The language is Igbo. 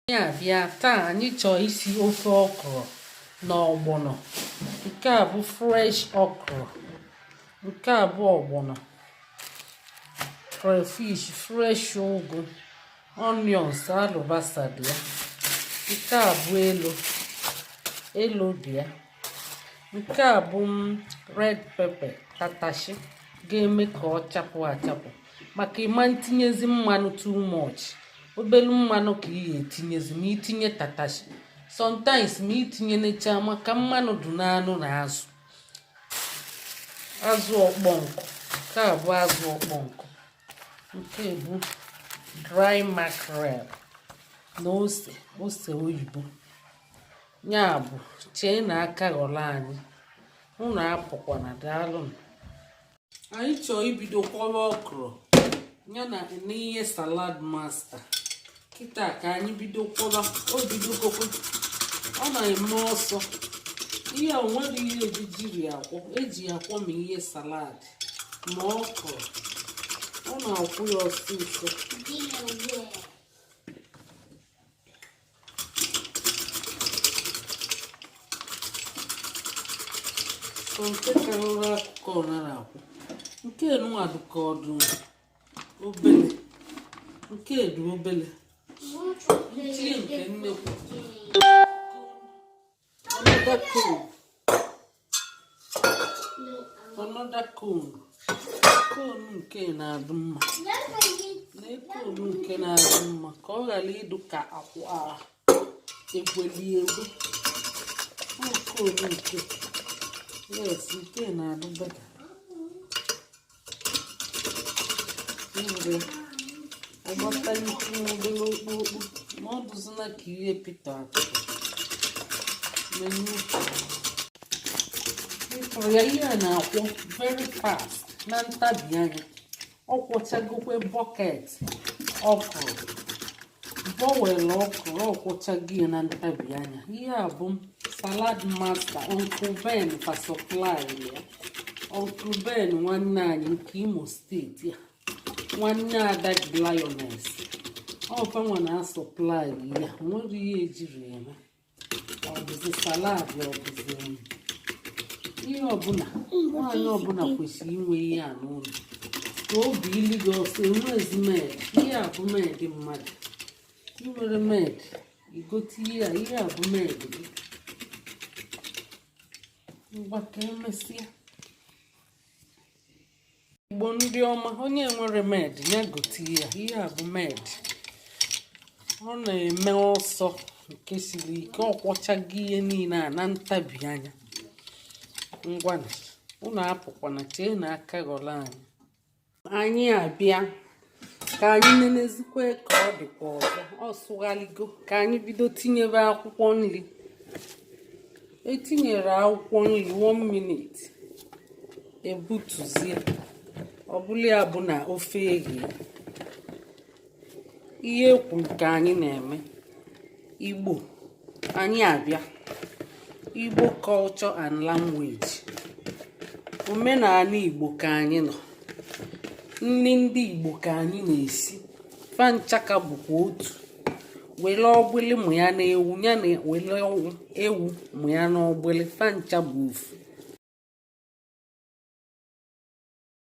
Anyị abịa taa. Anyị chọọ isi ofe okro na ọgbọnọ. Nke a bụ fresh okro, nke a bụ ọgbọnọ, crayfish, fresh ụgụ, onions, alụbasa dị ya. Nke a bụ elo, elo dị ya. Nke a bụ red pepper, tatashi ga-eme ka ọ chapụ achapụ, maka ịma ntinyezi mmanụ too much. Obelu mmanụ ka ị ga-etinyezi ma itinye tatashi. Sometimes ma itinye necha, maka mmanụ dị n'anụ na azụ. Azụ ọkpọ nkụ, nke a bụ azụ ọkpọ nkụ. Nke bụ dry mackerel na ose, ose oyibo. Ya bụ, chee na aka ghọrọ anyị. Unu apụkwana. Daalụnụ. Anyị chọọ ibido kwọwa okro ya na n'ihe Salad Master kịta. Ka anyị bido kwọba. O bidogokwe, ọ na-eme ọsọ. Ihe a nwere ihe ejijiri akwọ, eji akwọ ma ihe salad ma okro, ọ na-akwụ ya ọsịsọ. So nke karịrị akụkọ ọ nara akwụ. Nke nwa dị ka ọdụ obele, nke dị obele. Ntinye nke nnekwu, another cone, another cone, cone nke na-adị mma na cone nke na-adị mma, ka ọ ghara ịdụ ka akwụ a egweli egwe. Ọ cone nke, yes, nke na-adị better. Nri ọgbata ikwu obere okpokpo ma ọ dụzina ka ihe pịtọ apịtọ. Menu ịfụrụ ya, ihe a na-akwọ very fast na ntabi anya. Ọ kwọchagokwe bucket okro, bowl okro, ọ kwọchago ya na ntabi anya. Ihe a bụ Salad Master. Uncle Ben fa supply ya. Uncle Ben, nwanne anyị nke Imo Steeti a, nwanne Ada the Lioness, ọfanwa na supply ya. Nwere ihe ejiri eme, ọ bụzi salad, ọ bụzi ihe ọbụla. Nwaanyị ọbụla kwesịrị inwe ihe a n'ụlọ ka obi ili gị ọsọ. Enwezi maid, ihe a bụ maid mmadụ. Ị nwere maid, igote ihe a. Ihe a bụ maid gị. Ngwa, ka emesịa, Igbo ndị ọma. Onye nwere maid ya gote ihe a. Ihe a bụ maid, ọ na-eme ọsọ nke siri ike. Ọ kwọchago ihe niile a na ntabi anya. Ngwanụ, unu apụkwana. Chee na aka ghọrọ anyị. Anyị abịa ka anyị nenezikwa ka ọ dịkwa ọzọ. Ọ sụghaligo. Ka anyị bido tinyebe akwụkwọ nri. Etinyere akwụkwọ nri 1 minute, ebutuzie. Ọ bụla ya bụ na ofe eghe. Ihe ekwuru ka anyị na-eme. Igbo, anyị abịa. Igbo culture and language, omenala Igbo ka anyị nọ. Nri ndị Igbo ka anyị na-esi. Fanchaka bụkwa otu. Were ọgbịlị mụ ya na ewu ya na were ewu mụ ya na ọgbịlị, fancha bụ ofu.